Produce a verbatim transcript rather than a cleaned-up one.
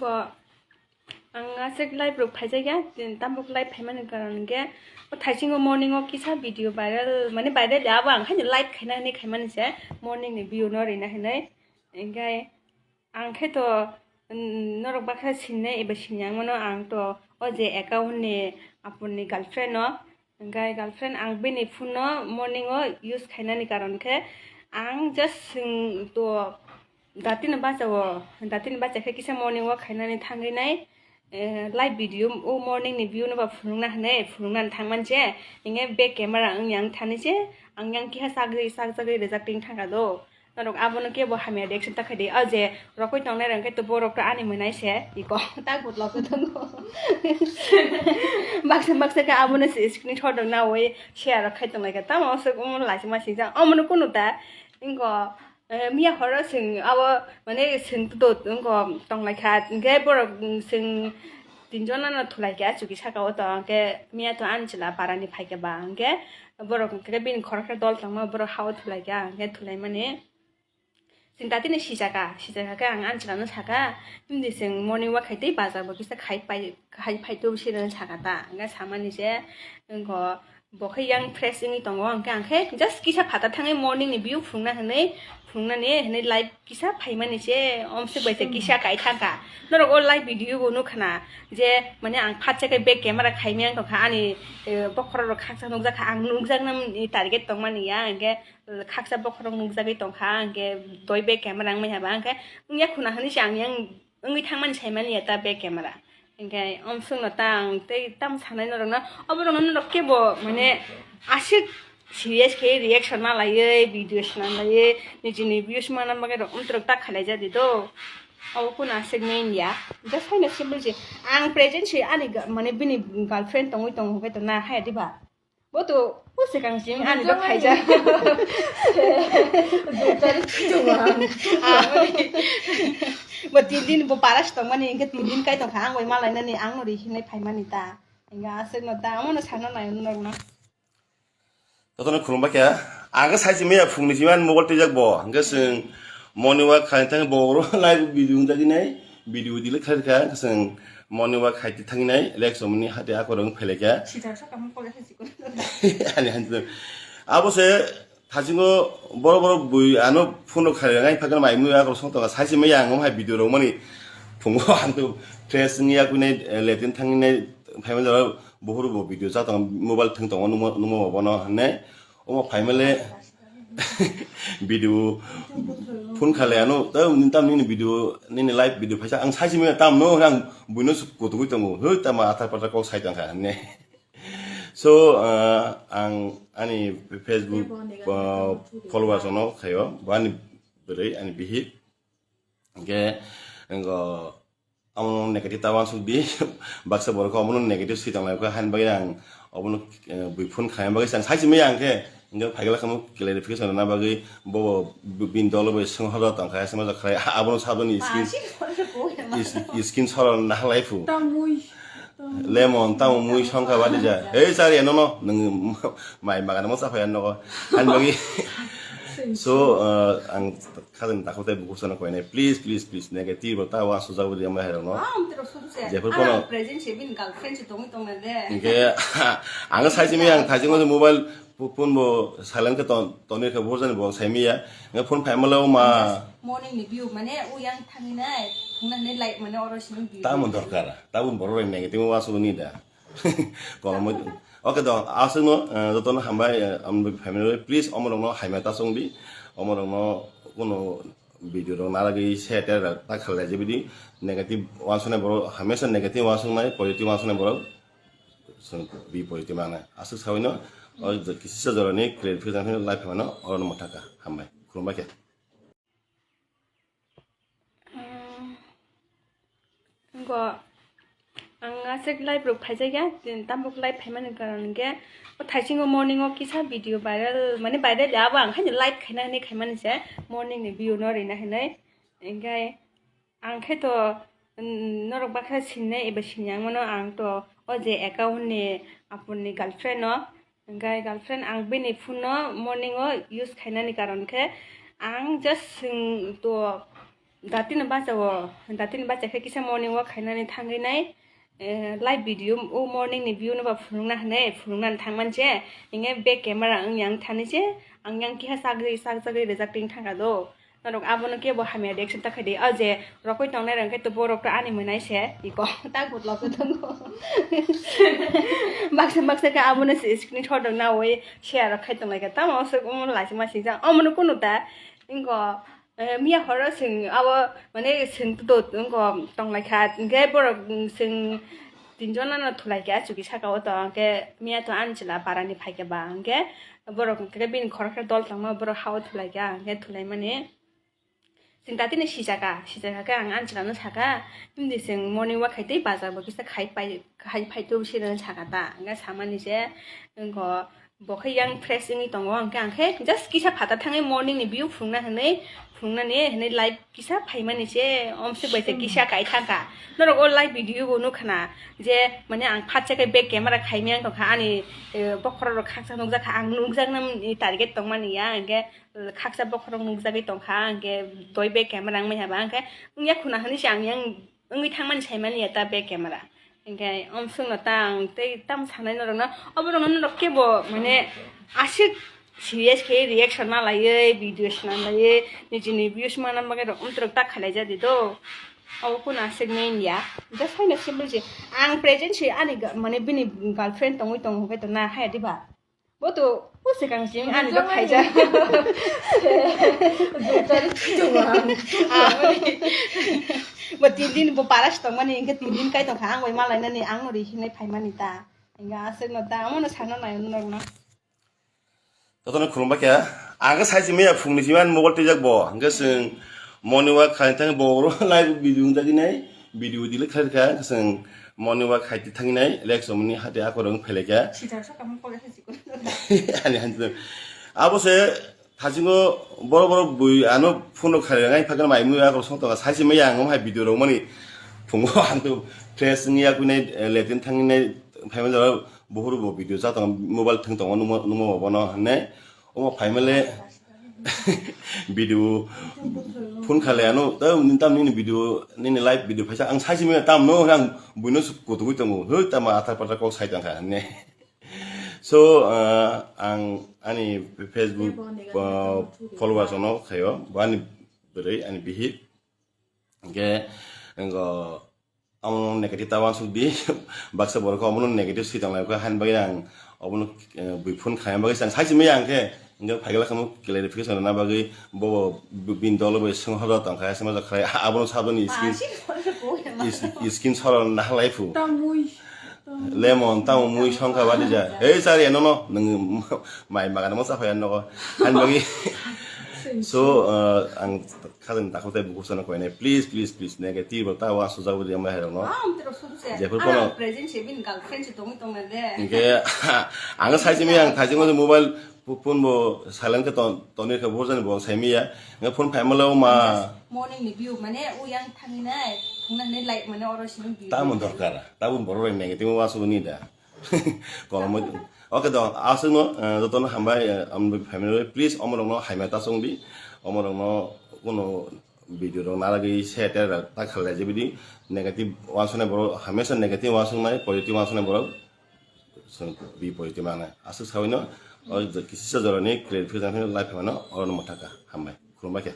Bo ang aswk live rok phaijakya, tin tamok live phaimani karon hwnkhe o thaisingo morning o kisa video viral, mane viral ya, abo ang haino live khaina hinwi khaimani se, morning ni view no rina hinwi. Hwnkhe ang khe to, mm, norok baksa sinai eba sinai ang mano, ang to o je account ni apor ni girlfriend no, hwnkhe girlfriend ang bini phone no morning o use khainani karon khe ang just swng to datino bacha o, datino bacha khe kisa morning o khainani thangwi nai, eh, live video o morning ni view no ba phunukna hinwi phunuknani thangmani se, hwnkhe back camera wngya wng thani se ang yang kiha sagwi sagjagwi rwjak ting thangkha do. Norok abono kebo hamya reaction ta khaidi. O je rokoi tongnai rang khe to borok to ani mwnai se iko ta gutlo khe tongo. Baksa baksa khe abono se screenshot rok nawi share rok khai tonglai kha. Tamo se omo laisima sijak. Omono kunu ta ingo, eh, miya horo sing abo mane sing to ingo tonglai kha. Hwnkhe borok, mm, sing tinjon no thulai kha chuki saka o to. Hwnkhe miya to ani chwla para ni phai kha ba. Hwnkhe borok hwnkhe bini khoroksa dol tongma borok ha o thulai kha. Hwnkhe thulai mani Chwng tatino sijaka, sijaka khe ang ani chwla no saka, "Himdi chwng morning walk khai tei bazar bo kisa khai pai, khai phai tubui," sino saka ta. Hwnkhe samani se, wngkho bo khe yang fresh wngwi tongo, hwnkhe ang khe just kisa phatar thangwi morning ni view phunukna hinwi, phunuknani hinwi live kisa phaimani se, omswk bai se kisa kai thangkha. Norok o live video bo nukha na, je mane ang phatsa khe back camera khaimya wngkha ani, eh, bokhorok rok khaksa nukjakha, ang nukjaknani target tongmani ya, hwnkhe khaksa bokhorok nukjagwi tongkha, hwnkhe doi bag camera wngmani haba, hwnkhe wngya khuna hinwi se ang yang wngwi thangmani saimani ya ta bag camera. Hwnkhe omswkno ta ang tei tamo sanai norokno, oborokno norok kebo mane aswk serious khe reaction ma laiwi, video swnam laiwi, nijini views mana bagwi rok omtwrwk ta khalai jadi do. Obo kunu aswk main ya. Just haino simple se ang present se ani ga-, mane bini girlfriend tongwi tongo hwnkhe to na haya diba? Bo to, bo swkang simi ani to khaijak. Bo tin din bo para se tongmani, hwnkhe tin din kai tongkha, ang bai malainani, ang no ri hinwi phaimani ta. Hwnkhe aswkno ta, omono sana nai norokno. Jotono khulumbai kha. Ang khe sai simi ya phungni simi ani mobile twijak bo. Hwnkhe chwng morning walk khaina thang bo oro live video wngjagwi nai. Video delete khlai kha, chwng morning walk khai thangwi nai, Lex Omni hati akorong phelaikha. Sijak sa kamung kole hai sikon. Ani hanjin. Abo se thasingo borok borok bui ano phone rok khai nai phakhe mai mui akorok song tonga, sai se maya ang hai video rok mani phungo ang to fresh wngya kwi nai, eh, latrine thangwi nai phaima jora bohoro bo video cha tongo, mobile thwng tongo nungma nungma bono hwnwi. Omo phaimale video phone khale ano ta nini tam nini video nini live video phaisa ang saisi me tam no ang buino kutugui tongo hoi tama athar pathar kok sai tangkha hwnwi. So, uh, ang ani Facebook, uh, followers no khayo bani bwrwi ani bihik. Hwnkhe, ngo, omono negative ta uansuk di, baksa borok khe omono negative swi tong lai kha, haini bagwi ang obono, eh, bui phone khaina bagwi ang sai simi ang khe, hwnkhe phaikhe kamo clarification rwna bagwi bo, bo, bini dolo bai swnghorjak tong kha, S M S rok khlai, abono saboni skin, is-, skin sorol na halai phu. Lemon, tamo mui songkha badi ja. Hei, chari ano no, nung mai magana mo chaphai ano ko. Haini bagwi. So, uh, ang khajani takhuk tei bukhuk sana koinai. Please, please, please, negative ta wa sujak budi amai herok no. Ah, um, tero sujak se. Jepur kono. Ana present se bini girlfriend se tongwi tongna de. Hwnkhe, ang sai simi ang thajing mobile Pu-, phone bo silent khe ton-, tonwi khe bo jani bo sai miya. Nge phone phai malo ma. Morning ni view mane u yang thangwi nai, thungna hinwi light mane oro simi view. Tamo dorkar. Tabun borok rok negative wa suguni da. Kolomoi. Okay do, aswk no, eh, jotono hambai, eh, amni family rok, please omorok no hamya ta chong di. Omorok no kono video rok naragwi share ta khalai jebidi negative wa sune borok hamya sa negative wa sungnai positive wa sune borok. Chwng bi poito mane aswk sawino o kisisa jorani clarification khe live phano oro no mwthaka hambai khulumbai khe. Ngo ang aswk live rok phaijakya, tamok live phaimani karon hwnkhe o thaisingo morning o kisa video viral, mane viral ya, abo ang haino live khaina hinwi khaimani se, morning ni view no rina hinwi. Hwnkhe Ang khe to, mm, norok baksa sinai eba sinai ang mano, ang to o je account ni apor ni girlfriend no, hwnkhe girlfriend ang bini phone no morning o use khainani karon khe ang just swng to Datini bacha o, datini bacha khe kisa morning walk khainani thangwi nai, eh, live video o morning ni view no ba phunukna hinwi phunuknani thangmani se, hinge back camera wng yang thani se, ang yang kiha sagwi sagjagwi rijak ting thangkha do. Norok abono kebo hamya reaction ta khaidi, o je rokoi tongnai rok khe to borok to ani mwnai se, iko ta gutlo khe tongo. Baksa baksa khe abono se screenshot rok nawi share rok khai tonglai kha, tamo se omo laisima sijak, omono kunu ta, ingo. Eh, miya horo chwng abo, mane, chwng to wngko tonglaikha, hwnkhe borok, mm, chwng tinjon no thulaikha chuki saka o to, hwnkhe miya to ani chwla barani phaikha ba, hwnkhe borok hwnkhe bini khoroksa dol tongma borok ha o thulaikha, hwnkhe thulaimani chwng tatini sijaka, sijaka khe ang ani chwla no saka, "Himdi chwng morning walk khai tei bazar bo kisa khai pai, khai phai tubsi," hwnwi saka ta, hwnkhe samani se wngkho. Bo khe yang fresh wngwi tongo, hwnkhe ang khe just kisa phatar thangwi morning ni view phunukna hinwi, phunuknani hinwi live kisa phaimani se, omswk bai se kisa kai thangkha. Norok o live video bo nukha na je, mane, ang phatsa khe back camera khaimya wng tongkha, ani, eh, bokhorok rok khaksa nukjakha, ang nukjaknani target tongmani ya, hwnkhe, eh, khaksa bokhorok nukjagwi tongkha, hwnkhe doi back camera wngmani haba, hwnkhe wngya khuna hinwi se ang yang wngwi thangmani saimani ya ta back camera. Hwnkhe omswkno ta ang tei tamo sanai norokno, oborokno norok kebo mane aswk serious khe reaction ma laiwi, video swnam laiwi, nijini views mana bagwi rok omtwrwk ta khalai jadi do. Obo kunu aswk main ya. Just haino simple se ang present se ani ga-, mane bini girlfriend tongwi tongo hwnkhe to na haya diba? Bo to, bo swkang simi ani do khaijak. Bo tin din bo para se tongmani, hwnkhe tin din kai tongkha, ang bai malainani, ang no ri hinwi phaimani ta. Hwnkhe aswkno ta, omono sana nai norokno. Jotono khulumba khe, ang khe sai simi ya phungni simi ani mobile twijak bo, hwnkhe chwng morning walk khai thang bo, oro live video wngjagwi nai. Video delete khlai kha, chwng morning walk khai thangwi nai, relax romani hati akorong phelaikha. Sijak sa kamung kore sa sikon. Ani hanjak. Abo se thasingo boro boro bui ano phone rok khai nai phakhe mai mui akorong song tonga, sai se maya ang hai video rok mani phungo ang to fresh wngya kuinai, eh, latrine thangwi nai phaima jora buhuru bo video cha tongo, mobile thwng tongo nungma nungma bono hinwi. Omo phaimale video phone khale ano, ta nini tam nini video, nini live video phaisa ang sai simi tam no ang buino kutugui tongo, hoi tama athar pathar kok sai tangkha hinwi. So, ah, ang ani Facebook, ah, followers ono khayo, bo ani bwrwi, ani bihik. Hingke, ngo, amo negative ta wansuk di, baksa borok omono negative si tonglai kha, hani bagwi ang omono, eh, bui phone khaina bagwi ang sai simi ang khe, hingke phaikhe kamo clarification rwna bagwi bo, bo, bini dolo bai swnghorjak tongkha, S M S rok khai, abono saboni skin, Ah, si phone ko ya ma. Is-, skin sorok nahalai phu. Tamui. Lemon, tamo mui songkha badi ja. Hei, chari, ano no, nung mai magana mo chapai ano ko. Han bagi. So, uh, ang khajani takhuk tai bukhuk sana koinai. Please, please, please, negative ta wa sujak budi amai herong no. Ah, um, tero sujak. Jepur kono. Ana present se bini girlfriend se tongwi tongna de. Hingke, ang sai simi ang thaising mobile phone bo silent ke ton, toni ke bo jani bo sai miya. Nge phone phai malo ma. Morning ni view mane uyang thangi nai, thungna hinwi light mane oro sini view. Tamo dorkar. Tabun borok rok negative wasuk ni da. Kolomoi. Okay do, aswk no, eh, jotono hambai, eh, amni family rok, please omorok no hamya ta chong di. Omorok no kuno video rok naragwi share ta khalai jebidi negative wasuk nai borok hamya sa negative wasuk nai positive wasuk nai borok. Song bi positive mana. Aswk sawi no, o kisisa jorani clarification life mano oro no motaka. Hambai. Khulumbai khe.